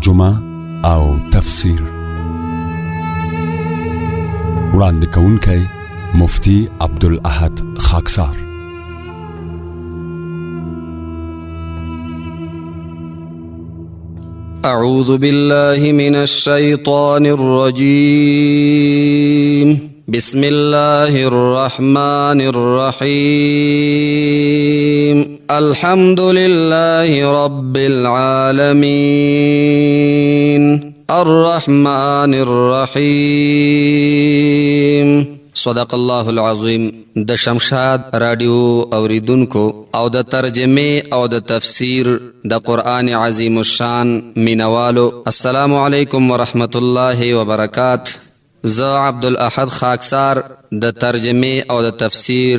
ترجمه او تفسیر وړاندې کوونکی مفتی عبدالاحد خاکسار. أعوذ بالله من الشيطان الرجيم. بسم الله الرحمن الرحيم. الحمد لله رب العالمين الرحمن الرحيم. صدق الله العظیم. د شمشاد رادیو اوریدونکو او د ترجمه او د تفسیر د قرآن عظیم الشان مینوالو، السلام علیکم ورحمت الله وبرکات. زه عبدالاحد خاکسار د ترجمه او د تفسیر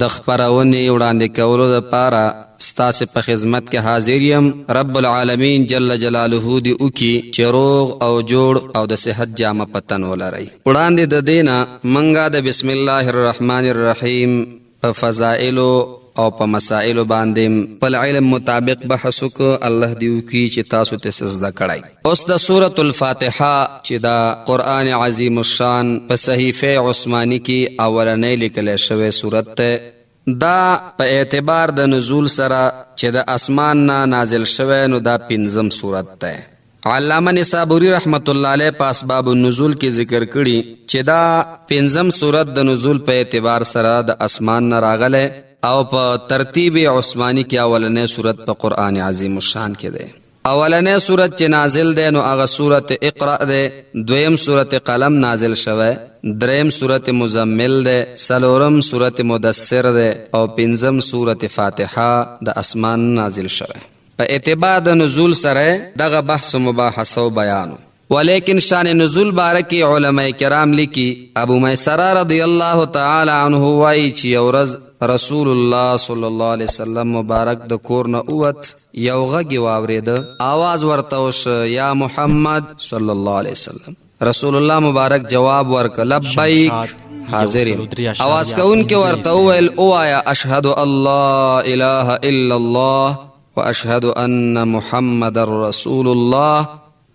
د خپرونې وړاندې کولو لپاره ستاسې په خدمت کې حاضر یم. رب العالمین جل جلاله دې وکړي چې روغ او جوړ او د صحت جامه په تن ولرئ. وړاندې د دې نه منګه د بسم الله الرحمن الرحیم په فضائلو او په مسائلو باندې خپل علم مطابق بحث وکړو. الله دې وکړي چې تاسو ته څه زده کړئ. اوس د سورة الفاتحه چې دا قرآن عظیم الشان په صحیفه عثماني کې اولنۍ لیکلی شوی سورت دی، دا په اعتبار د نزول سره چې د اسمان نه نازل شوی نو دا پنځم سورت دی. علامه نسابوري رحمت الله علیه په اسباب النزول کې ذکر کړي چې دا پنځم سورت د نزول په اعتبار سره د اسمان نه راغلی او په ترتیب عثماني کې اولنی سورت په قرآن عظیم الشان کې دی. اولنی سورت چې نازل دی نو هغه سورت اقرأ دی، دویم سورت قلم نازل شوی، دریم سورت مزمل دی، څلورم سورت مدثر دی او پنځم سورت فاتحه د اسمان نازل شوی. په اعتبار د نزول سره دغه بحث و مباحثه او بیان. ولیکن شان نزول باره کې علماء کرام لیکي، ابو میسره رضی الله تعالی عنه وایي چې یو ورځ رسول الله صلی الله علیه وسلم مبارک د کور نه ووت، یو غږ یې واورېده، آواز ورته وشو یا محمد صلی الله علیه وسلم. رسول الله مبارک جواب ورکړ لبیک، حاضر یم. آواز کوونکی ورته وویل ووایه اشهد الله اله الا الله واشهد ان محمد رسول الله.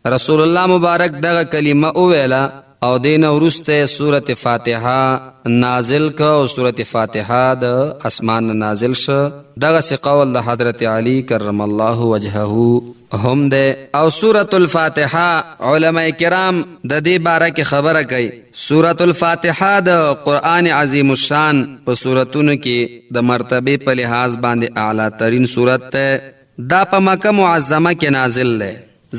رسول الله مبارک دغه کلمه وویله او دین وروسته سورة فاتحه نازل که او سورة فاتحه د اسمان نه نازل شه. دغسې قول د حضرت علی کرم الله وجهه هم دی. او سورة الفاتحه علماء کرام د دې باره کې خبره کوي. سورة الفاتحه د قرآن عظیم الشان په سورتونو کې د مرتبې په لحاظ باندې اعلی ترین سورت دی. دا په مکه معظمه کې نازل دی،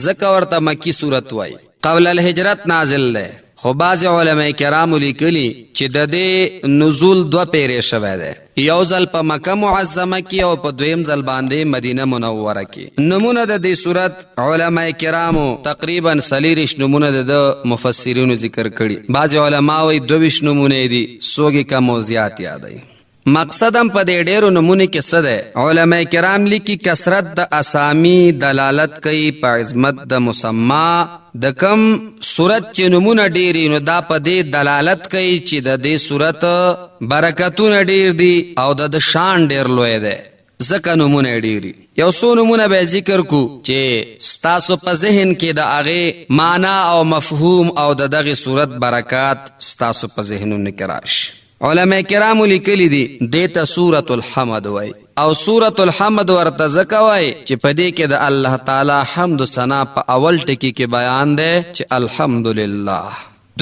ځکه ورته مکی سورت وایي. قبل الهجرت نازل دی، خو بعضې علماء کرامو لیکلي چې د دې نزول دوه پیرې شوی دی، یو ځل په مکه معظمه کې او په دویم ځل باندې مدینه منوره کې. نمونه د دې سورت علماء کرامو تقریبا 24 نمونه د ده مفسرینو ذکر کړي. بعضې علما وایي 22 نمونې دي، څوک یې کم او زیات یادوي. مقصد هم په دې ډېرو نمونو کې څه دی؟ علماء کرام لیکي کثرت د اسامي دلالت کوي په عظمت د مسما. د کم صورت چې نمونه ډېری نو دا په دې دلالت کوي چې د دې صورت برکتونه ډېر دي او د ده شان ډېر لوی دی، ځکه نمونه ډېری. یو څو نمونه به ذکر کو چې ستاسو په ذهن کې د هغې معنا او مفهوم او د دغې صورت برکات ستاسو په ذهنونو کې راشي. علماء کرامو لیکلي دي دې ته سورة الحمد وایي، او سورة الحمد ورته ځکه وایي چې په دې کې د الله تعالی حمد و ثنا په اول ټکي کې بیان دی چې الحمدلله.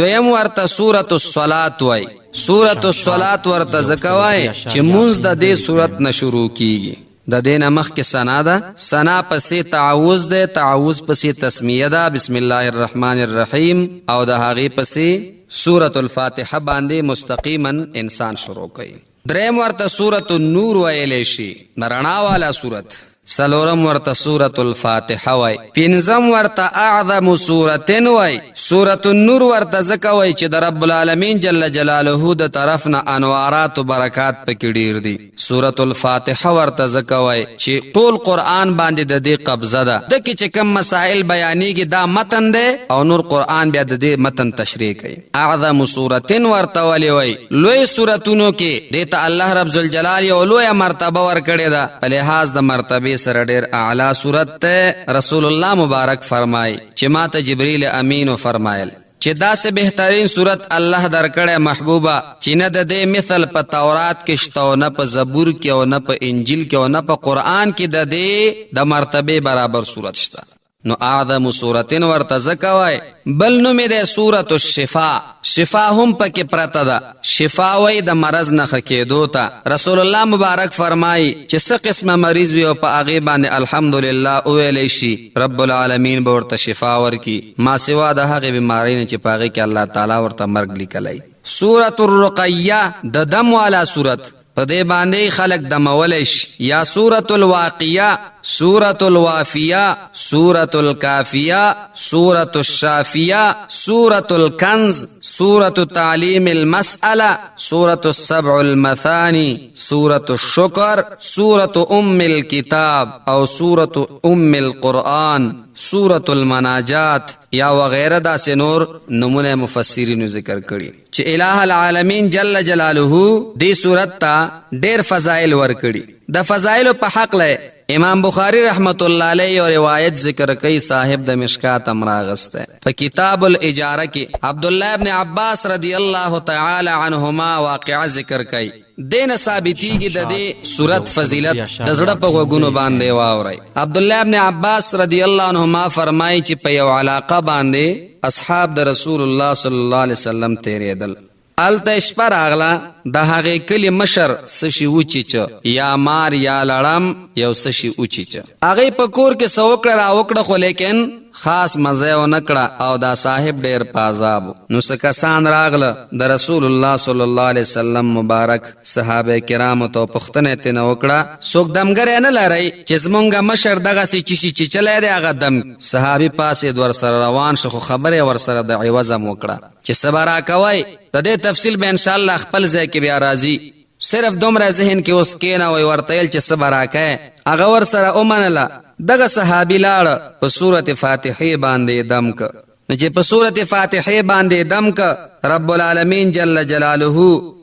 دویم ورته سورة الصلاة وایي. سورة الصلاة ورته ځکه وایي چې مونځ د دې سورت نه شروع کیږي. د دې نه مخکې ثنا ده، ثنا پسې تعوذ دی، تعوذ پسې تسمیه ده بسم الله الرحمن الرحیم، او د هغې پسې سورة الفاتحه باندې مستقیما انسان شروع کوي. دریم ورته سورة النور ویلی شي، د رڼا والا سورت. څلورم ورته سورة الفاتحه وای، پنځم ورته اعظم سورتن وای. سورة النور ورته ځکه وای چې د رب العالمین جل جلاله د طرف نه انوارات و برکات پکې ډیر دي. سورة الفاتحه ورته ځکه وای چې ټول قرآن باندې د دې قبضه ده، د کې چې کوم مسائل بیانېږي دا متن دی او نور قرآن بیا د دې متن تشریح کوي. اعظم سورتن ورته ولې وای؟ لوی سورتونو کې دې ته الله رب ذوالجلال یو لویه مرتبه ورکړې ده، په لحاظ د مرتبې سره ډیر اعلی صورت ته. رسول الله مبارک فرمای چې ما ته جبرئیل امین فرمایل چې داسې بهترین صورت الله درکړی محبوبه، چې نه د دې مثل په تورات کې شته او نه په زبور کې او نه په انجیل کې او نه په قرآن کې د دې د مرتبه برابر صورت شته. نو اعظم سورتن ورته ځکه وای. بل نوم یې دی سورة الشفا. شفا هم پکې پرته ده. شفا وای د مرض نه ښه کېدو ته. رسول الله مبارک فرمایي چې څه قسمه مریض وي او په هغې باندې الحمدلله وویلی شي، رب العالمین به ورته شفا ورکړي، ما سوا د هغې بیمارۍ نه چې په هغې کې الله تعالی ورته مرګ لیکلی. سورة الرقیه د دم والا سورت، په دې باندې خلک دمولی شي. یا سورة الواقیه، سورة الوافیه، سورة الکافیه، سورة الشافیه، سورة الکنز، سورة تعلیم المسأله، سورة السبع المثاني، سورة الشکر، سورة ام الكتاب او سورة ام القرآن، سورة المناجات یا وغیره، داسې نور نمونه مفسرینو ذکر کړي چې الہ العالمین جل جلاله دې سورت ته ډېر فضایل ورکړي. د فضایل په حق له امام بخاری رحمت الله علیه یو روایت ذکر کوي، صاحب د مشکات هم راغسته په کتاب الاجاره کې. عبد الله ابن عباس رضی الله تعالی عنهما واقعه ذکر کوي. دین ثابتیږي د دې صورت فضیلت. د زړه په غوګونو باندې واوري. عبد الله ابن عباس رضی الله عنهما فرمایي چې په یو علاقه باندې اصحاب د رسول الله صلی الله علیه وسلم تیرېدل. الته شپه راغله، د هغې کلي مشر څه شي وچیچه، یا مار یا لړم، یو څه شي وچیچه. هغې په کور کې څه وکړه را وکړه، خو لیکن خاص مزه یې ونه کړه او دا صاحب ډېر په عذاب. نو څه کسان راغله د رسول الله صلی الله علیه وسلم مبارک صحابه کرامو ته، پوښتنه یې ترېنه وکړه: څوک دمګری نه لرئ چې زمونږ مشر دغسې چیشي چیچلی دی، هغه دم؟ صحابي پاڅېد، ورسره روان شو، خو خبرې یې ورسره د عوض هم وکړه چې څه به راکوئ. د دې تفصیل به انشاءالله خپل ځای کې بیا راځي، صرف دومره ذهن کې اوس کېنوئ. ورته ویل چې څه به راکوې؟ هغه ورسره ومنله. دغه صحابي لاړ، په سورت فاتحې باندې دم که. نو چې په سورت فاتحې باندې دم که، رب العالمین جل جلاله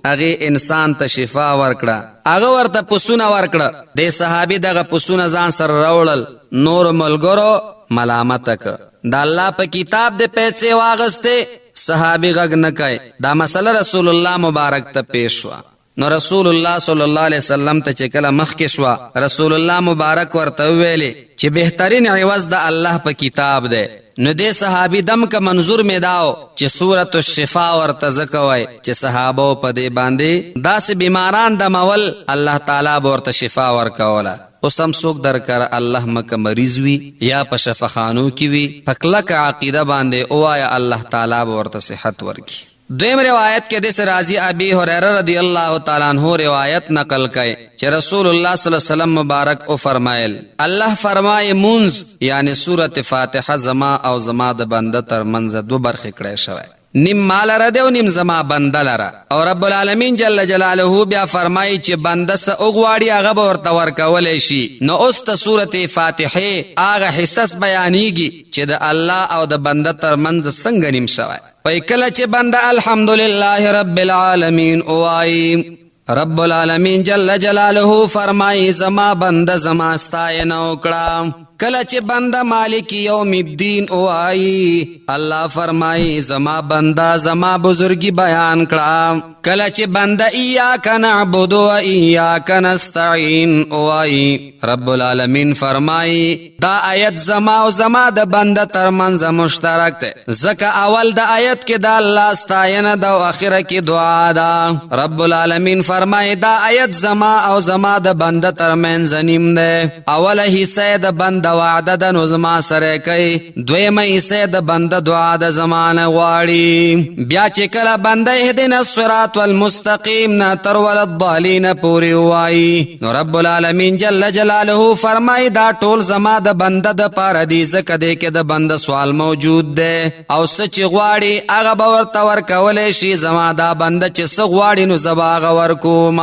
هغه انسان ته شفا ورکړه. هغه ورته پسونه ورکړه. د صحابي دغه پسونه ځان سره راوړل. نور ملګرو ملامت ک، د الله په کتاب د پیسې واغسته. صحابي غږ نه کوي. دا مسله رسول الله مبارک ته پیښ شوه. نو رسول الله صلی الله علیه وسلم ته چې کله مخکې شوه، رسول الله مبارک ورته وویلې چې بهترین عوض د الله په کتاب دی. نو دې صحابي دم که. منظور مې داو چې سورة الشفا ورته ځکه وای چې صحابه په دې باندې داسې بیماران دمول، الله تعالی به ورته شفا ورکوله. اوس هم څوک درکره الله مکه مریض وي یا په شفاخانو کې وي، په کلکه عقیده باندې اوایا، الله تعالی به ورته صحت ورکړي. دویم روایت کې د راضی ابي هريره رضی الله تعالی عنہ روایت نقل کړي چې رسول الله صلی الله علیه وسلم مبارک او فرمایل، الله فرمای: مونز یعنی سورته فاتحه زما او زما د بنده تر منځ دو برخې کړی شوی، نیم ما لره دی او نیم زما بنده لره. او رب العالمین جل جلاله بیا فرمایي چې بنده څه وغواړي، هغه به ورته ورکولی شي. نو اوس ته سورت فاتحه هغه حصص بیانیږي چې د الله او د بنده تر منځ څنګه نیم شوی. په کله چې بنده الحمدلله رب العالمین وایي، رب العالمین جل جلاله فرمایي: زما بنده زما ستاینه وکړه. کله چې بنده مالک یوم الدین وایي، الله فرمایي: زما بنده زما بزرګي بیان کړه. کله چې بنده ایاک نعبد و ایاک نستعین وایي، رب العالمین فرمایي: دا آیت زما او زما د بنده تر منځ مشترک دی، ځکه اول د آیت کې د الله ستاینه ده او اخره کې دعا ده. رب العالمین فرمایي: دا آیت زما او زما د بنده تر منځ نیم دی. اوله حصه د بنده وعده ده، نو زما سره کوي. دویمه حصه د بنده دعا ده، زما نه غواړي. بیا چې کله بنده اهدنا الصراط المستقیم نه تر ولا الضالین پوری وای، نو رب العالمین جل جلاله فرمای: دا ټول زما د بنده د پاره دی، ځکه دی کې د بنده سوال موجود دی او څه چې غواړي هغه به ورته ورکولی شي. زما دا بنده چې څه غواړي، نو زه به هغه ورکوم.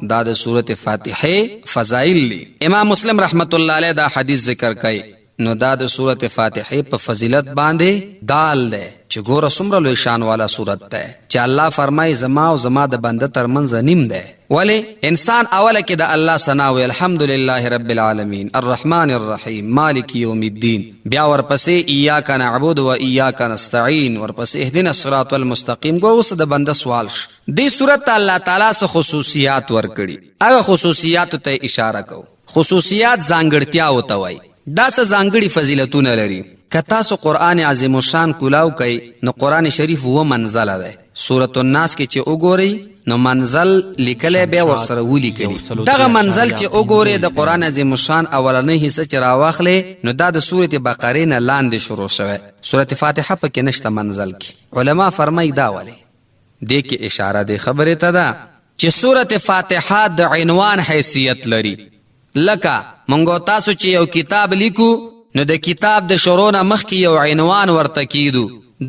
دا د سورت فاتحه فضایل دي. امام مسلم رحمت الله علیه دا حدیث ذکر کوي. نو دا د سورت فاتحه په فضیلت باندې دال دی چې ګوره څومره لوی شان والا سورت دی چې الله فرمایي زما او زما د بنده ترمنځ نیم دی. ولی انسان اوله کې د الله ثنا وي، الحمدلله رب العالمین الرحمن الرحیم مالک یوم الدین، بیا ورپسې ایاک نعبد و ایاک نستعین، ورپسې اهدنا الصراط المستقیم. ګوره اوس د بنده سوال شو، دې سورت ته الله تعالی څه خصوصیات ورکړي، هغه خصوصیاتو ته اشاره کوو. خصوصیات ځانګړتیاوو ته وایي، دا څه ځانګړي فضیلتونه لري. که تاسو قرآن عظیم الشان کولاو کوئ نو قرآن شریف اووه منزله دی. سورة الناس کې چې وګورئ نو منزل لیکلی بیا ورسره ولیکلی. دغه منزل چې وګورئ د قرآن عظیم الشان اولنۍ حصه چې راواخلې نو دا د سورة بقرې نه لاندې شروع شوی، سورة فاتحه پکې نشته منزل کې. علما فرمایي دا ولې؟ دې کې اشاره دې خبرې ته ده چې سورة فاتحه د عنوان حیثیت لري. لکه مونږ او تاسو چې یو کتاب لیکو نو د کتاب د شروع نه مخکې یو عنوان ورته کیدو،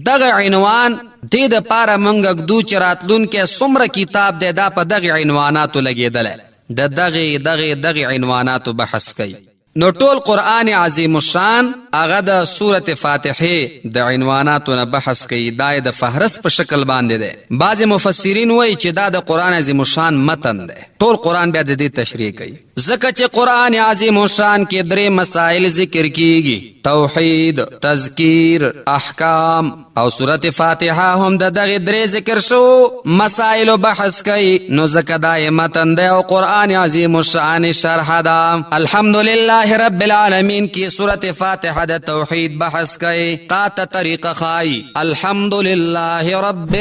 دغه عنوان دې د پاره مونږ ږدو چې راتلونکی څومره کتاب دی دا په دغه عنواناتو لګېدلی، د دغې دغې دغې عنواناتو بحث کوي. نو ټول قرآن عظیم الشان هغه د سورة فاتحې د عنواناتو نه بحث کوي، دا یې د فهرست په شکل باندې دی. بعضې مفسرین وایي چې دا د قرآن عظیم الشان متن دی، ټول قرآن بیا د دې تشریح کوي، ځکه چې قرآن عظیم الشان کې درې مسائل ذکر کیږي، توحید، تذکیر، احکام. او سورة فاتحه هم د دغې درې ذکر شو مسائلو بحث کوي، نو ځکه دا یې متن دی او قرآن عظیم الشان شرح ده. الحمدلله رب العالمین کې سورة فاتحه د توحید بحث کوي، تا ته طریقه ښایي الحمدلله رب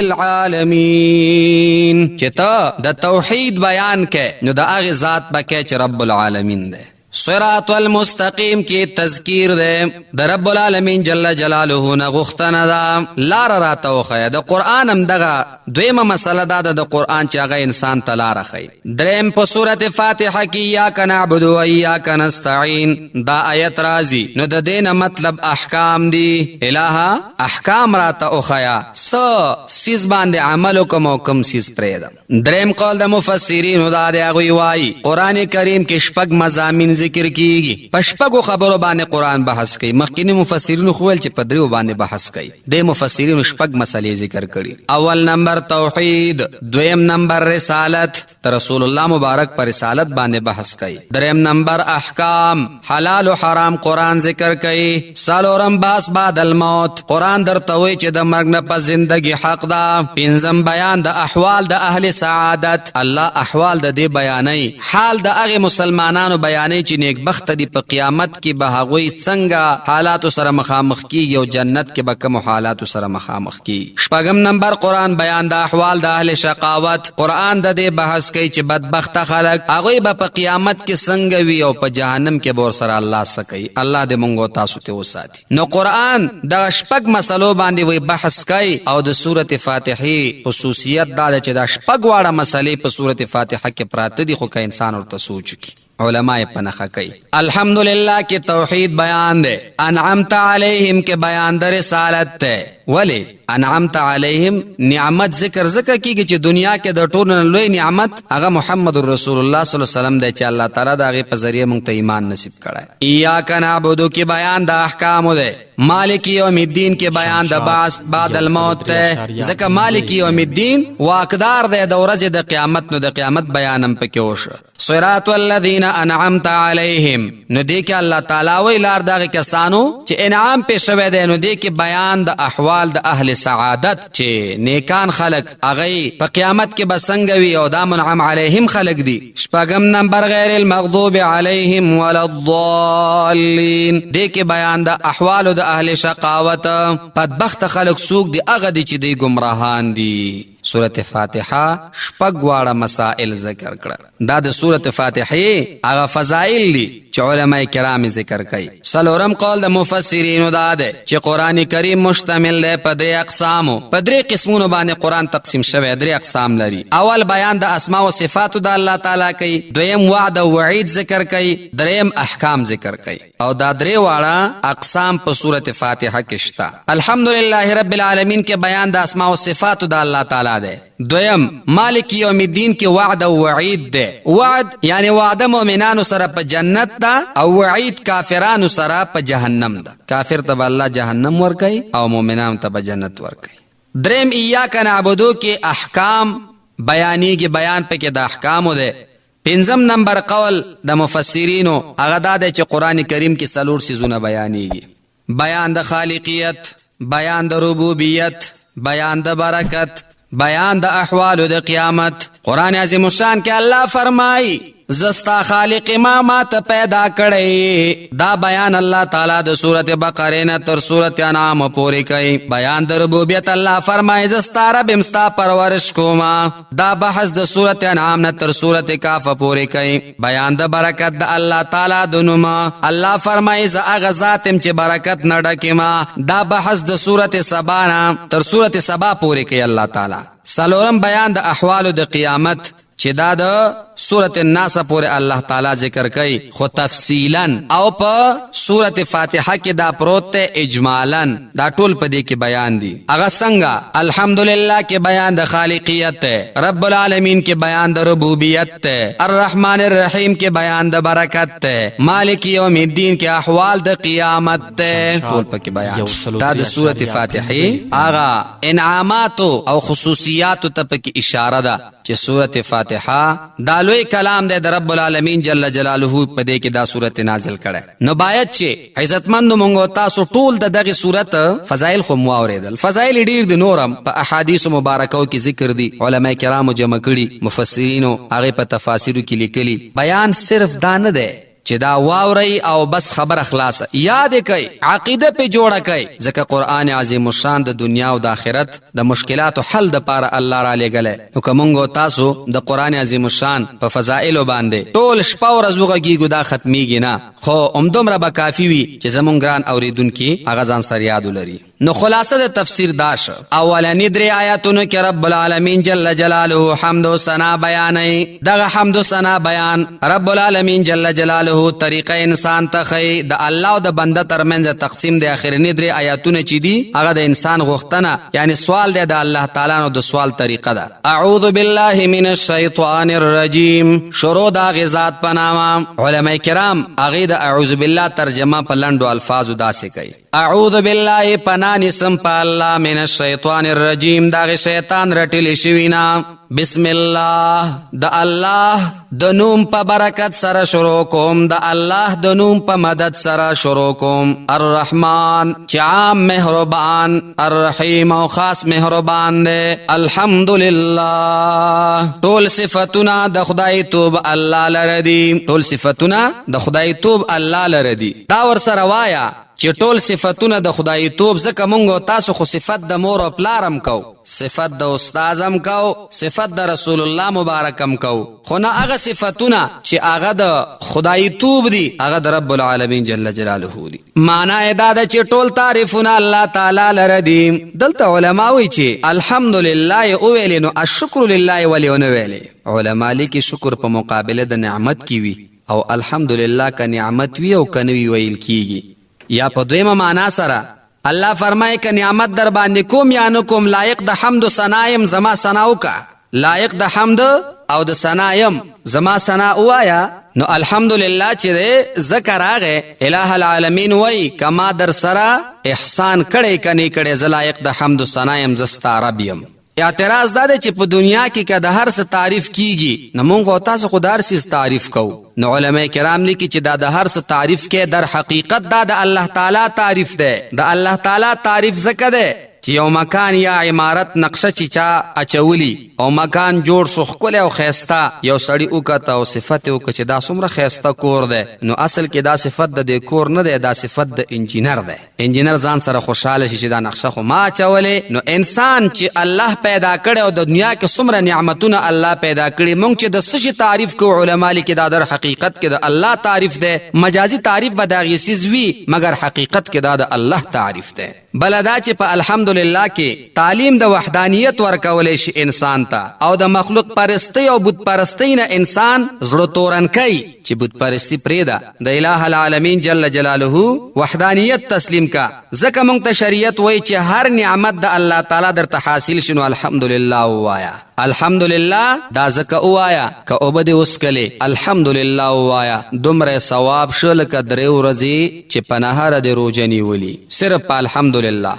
العالمین، چې ته د توحید بیان کې نو د هغې ذات به کې چې رب العالمین دی. صراط المستقیم کې تذکیر دی د رب العالمین جل جلاله نه غوښتنه ده، لاره راته وښیه. د قرآن هم دغه دویمه مسله دا ده د قرآن چې هغه انسان ته لاره ښیي. دریم په سورة فاتحه کې ایاک نعبد و ایاک نستعین دا آیت راځي، نو د دې نه مطلب احکام دي. الهه احکام راته وښیه، څه څیز باندې عمل وکړم او کوم څیز پرېږدم. دریم قول د مفسرینو دا دی، هغوی وایي قرآن کریم کې شپږ مضامین ذکر کیږي، په شپږو خبرو باندې قرآن بحث کوي. مخکینی مفسرینو خو ویل چې په دریو باندې بحث کوي، دې مفسرینو شپږ مسلې ذکر کړي. اول نمبر توحید، دویم نمبر رسالت، د رسول الله مبارک پر رسالت باندې بحث کوي. دریم نمبر احکام، حلال او حرام قرآن ذکر کوي. څلورم باس بعد الموت، قرآن درته وایي چې د مرګ نه پس زندگی حق ده. پنځم بیان د احوال د اهل سعادت، الله احوال د دې بیانوي، حال د هغې مسلمانانو بیانوي چې نیکبخته دي، په قیامت کې به هغوی څنګه حالاتو سره مخامخ کیږي او جنت کې به کومو حالاتو سره مخامخ کیږي. شپږم نمبر قرآن بیان د احوال د اهل شقاوت، قرآن د دې بحث کوي چې بدبخته خلک هغوی به په قیامت کې څنګه وي او په جهنم کې به ورسره الله څه کوي. الله دې مونږ او تاسو ته وساتي. نو قرآن دغه شپږ مسلو باندې وایي بحث کوي، او د سورة فاتحې خصوصیت دا ده چې دا شپږ واړه مسلې په سورة فاتحه کې پراته دي، خو که انسان ورته سوچ وکړي علما یې په نښه کوي. الحمدلله کې توحید بیان دی، انعمت علیهم کې بیان د رسالت دی. ولی انعمت علیهم نعمت ذکر ځکه کیږي چې دنیا کې د ټولو نه لوی نعمت هغه محمد رسول الله صلی الله علیه وسلم دی چې الله تعالی د هغې په ذریعه موږ ته ایمان نصیب کړی. ایاک نعبدو کې بیان د احکامو دی، مالک یوم الدین کې بیان د بعث بعد الموت دی، ځکه مالک یوم الدین واکدار دی د ورځې د قیامت، نو د قیامت بیان هم پکې وشو. صراط الذین انعمت علیهم، نو دې کې الله تعالی وایي لار دغه کسانو چې انعام پې شوی دی، نو دې کې بیان د احوال د اهل سعادت چې نیکان خلک هغوی په قیامت کې به څنګه وي او دا منعم علیهم خلک دي. شپږم نمبر غیر المغضوب علیهم ولا الضالین، دې کې بیان د احوالو د اهل شقاوت، بدبخته خلک څوک دي، هغه دي چې دوی ګمراهان دي. سورة فاتحه شپږ واړه مسائل ذکر کړه. دا د سورة فاتحې هغه فضائل دي چې علماء کرام ذکر کوي. څلورم قول د مفسرینو دا دی چې قرآن کریم مشتمل دی په درې اقسامو، په درې قسمونو باندې قرآن تقسیم شوی، درې اقسام لري. اول بیان د اسماء او صفاتو د الله تعالی کوي، دویم وعد او وعید ذکر کوي، دریم احکام ذکر کوي. او دا درې واړه اقسام په سورة فاتحه کې شته. الحمدلله رب العالمین کې بیان د اسماء او صفاتو د الله تعالی تعالی دی. دویم، مالک یوم الدین کې وعد او وعید دی. وعد یعنی وعده مؤمنانو سره په جنت ده او وعید کافرانو سره په جهنم ده. کافر ته به الله جهنم ورکوي او مؤمنانو ته به جنت ورکوي. دریم، ایاک نعبدو کې احکام بیانېږي، بیان پکې د احکامو دی. پنځم نمبر قول د مفسرینو هغه دا دی چې قرآن کریم کې څلور څیزونه بیانېږي: بیان د خالقیت، بیان د ربوبیت، بیان د برکت، بیان د احوالو د قیامت. قرآن عظیم الشان کې الله فرمایي زه ستا خالق ما ما ته پیدا کړی. دا بیان الله تعالی د سورت بقره نه تر سورت انعام پورې کوي. بیان د ربوبیت، الله فرمایي زه ستا رب یم، ستا پرورش کوم. دا بحث د سورت انعام نه تر سورت کاف پورې کوي. بیان د برکت، د الله تعالی د نوم، الله فرمایي زه هغه ذات یم چې برکت نه ډک یم. دا بحث د سورت سبا نه تر سورت سبا پورې کوي الله تعالی. څلورم، بیان د احوالو د قیامت چې دا د سورت الناس پورې الله تعالی ذکر کوي خو تفصیلا، او په سورت فاتحه کې دا پروت دی اجمالا. دا ټول په دې کې بیان دي. هغه څنګه؟ الحمدلله کې بیان د خالقیت ته، رب العالمین کې بیان د ربوبیت ته، الرحمن الرحیم کې بیان د برکت ته، مالک یوم الدین کې احوال د قیامت ته، ټول پکې بیان. دا د سورت فاتحه هغه انعامات او خصوصیات ته پکې اشاره ده چې سورت فاتحه دا لوی کلام دی د رب العالمین جل جلاله، په دې کې دا سورت نازل کړي. نو باید چې عزتمند مونږ تاسو ټول د دغه سورت فضایل خو مو اوریدل. فضایل ډیر دي، نورم په احادیث مبارکو کې ذکر دي، علما کرامو جمع کړي، مفسرینو هغه په تفاسیرو کې لیکلي. بیان صرف دا نه دی چې دا واوري او بس خبره خلاصه. یاد کړئ، عقیده په جوړه کړئ، ځکه قرآن عظیم الشان د دنیا او د آخرت د مشکلاتو حل د پاره الله را لېږلی. نو که مونږ تاسو د قرآن عظیم الشان په فضائلو باندې ټول شپه ورځ وغږیږو، دا ختمیږي نه، خو همدومره به کافي وي چې زمونږ ګران اورېدونکي هغه ځان سره یاد ولري. نو خلاصه د تفسیر داش، اولنی درې آیاتونو کې رب العالمین جل جلاله حمد او ثنا بیانوي. دغه حمد او ثنا بیان رب العالمین جل جلاله طریقه انسان ته ښیي، د الله او د بنده ترمنځ تقسیم د اخرنی درې آیاتونه چې دي هغه د انسان غوښتنه یعنی سوال دی د الله تعالی، نو د سوال طریقه ده. اعوذ بالله من الشیطان الرجیم، شروع د هغې ذات په نامه. علما کرام هغې د اعوذ بالله ترجمه په لنډو الفاظو داسې کوي: اعوذ بالله، پنا نیسم په الله، من الشیطان الرجیم، دغه شیطان رټلی شوی نه. بسم الله، د الله د نوم په برکت سره شروع کوم، د الله د نوم په مدد سره شروع کوم. الرحمن، چې عام مهربان، الرحیم، او خاص مهربان دی. الحمدلله، ټول صفاتونه د خدای توب الله لره دي، ټول صفاتونه د خدای توب الله لره دي. دا ور سره وایا چې ټول صفاتونه د خدای توب، ځکه مونږ تاسو خو صفت د مور او پلارم کو، صفت د استادم کو، صفت د رسول الله مبارکم کو، خو نه هغه صفاتونه چې هغه د خدای توب دي، هغه د رب العالمین جل جلاله دي. معنا یې دا ده چې ټول تعریفونه الله تعالی لره دي. دلته علما وایي چې الحمدلله یې وویلې، نو الشکر لله ولې ونه ویلې؟ علما لیکي شکر په مقابله د نعمت کې وي او الحمدلله که نعمت وي او که نه وي ویل کیږي. یا په دویمه معنا سره الله فرمایي که نعمت در باندې کوم یا نه کوم، لایق د حمد و ثنا یم، زما ثنا وکړه، لایق د حمد او د ثنا یم، زما ثنا ووایا. نو الحمدلله چې دی ذکر راغی، الہ العالمین وای کما در سره احسان کړی کني کړی، زه لایق د حمد و ثنا یم، زه ستا رب یم. اعتراض دا دی چې په دنیا کې که د هر څه تعریف کیږي، نو مونږ او تاسو خو د هر څیز تعریف کوو. نو علما کرام لیکي چې دا د هر څه تعریف کې در حقیقت دا د الله تعالی تعریف دی. د الله تعالی تعریف ځکه دی چې یو مکان یا عمارت نقشه چې چا اچولی او مکان جوړ شو ښکلی او ښایسته، یو سړي وکته او صفت یې وکړه چې دا څومره ښایسته کور دی، نو اصل کې دا صفت د دې کور نه دی، دا صفت د انجینر دی. انجینر ځان سره خوشاله شي چې دا نقشه خو ما اچولې. نو انسان چې الله پیدا کړی او د دنیا کې څومره نعمتونه الله پیدا کړي، مونږ چې د څه شي تعریف کوو، علما لیکي دا در حقیقت کې د الله تعریف دی. مجازي تعریف به د هغې څیز وي، مګر حقیقت کې دا د الله تعریف دی. بله دا چې په الحمدلله الحمدلله کې تعلیم د وحدانیت ورکولی شي انسان ته، او د مخلوق پرستی او بت پرستی نه انسان زړه تورن کوي چې بت پرستی پرېږده، د اله العالمین جل جلاله وحدانیت تسلیم کا. ځکه مونږ ته شریعت وایي چې هر نعمت د الله تعالی درته حاصل شنو الحمدلله ووایا. الحمدلله دا ځکه ووایا که اوبه دې وڅکلې الحمدلله ووایا، دومره ثواب شو لکه 3 ورځې چې په نهاره دې روژه نیولي، صرف په الحمدلله.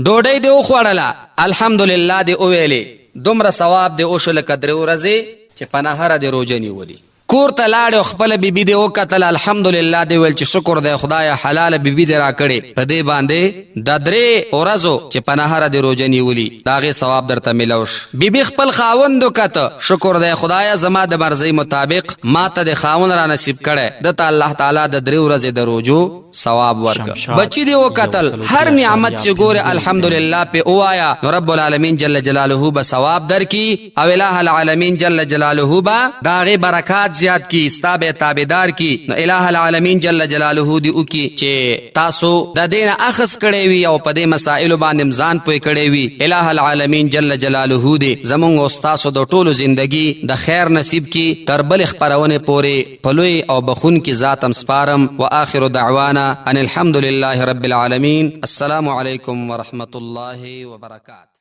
ډوډۍ دې وخوړله الحمدلله دې وویلې، دومره ثواب دې وشو لکه 3 ورځې چې په نهاره دې روژه نیولي. کور ته لاړې او خپله بیبي دې وکتله الحمدلله دې ویل چې شکر دی خدایه حلاله بیبي دې راکړې، په دې باندې د 3 ورځو چې په نهره دې روژه نیولي د هغې ثواب درته میلاو شو. بیبي خپل خاوند وکته، شکر دی خدایه زما د مرضۍ مطابق ما ته د خاوند را نصیب کړی، ده ته الله تعالی د 3 ورځې د روژو ثواب ورکړ. بچی دی وکتل، هر نعمت چې ګوره الحمدلله په اوایا، نو رب العالمین جل جلاله به ثواب درکي او اله العالمین جل جلاله به د هغې برکات زیات کی، ستا به تابعدار کی. نو اله العالمین جل جلاله دی وکي چې تاسو د دین اخذ کړی وي او په دې مسائلو باندې ځان پوه کړی وي. اله العالمین جل جلاله دی زمونږ او ستاسو د ټولو زندگی د خیر نصیب کی. تر بلې خپرونې پورې په لوی او بخښونکي ذات هم سپارم. واخر دعوانا ان الحمد لله رب العالمین. السلام علیکم ورحمة الله وبرکاته.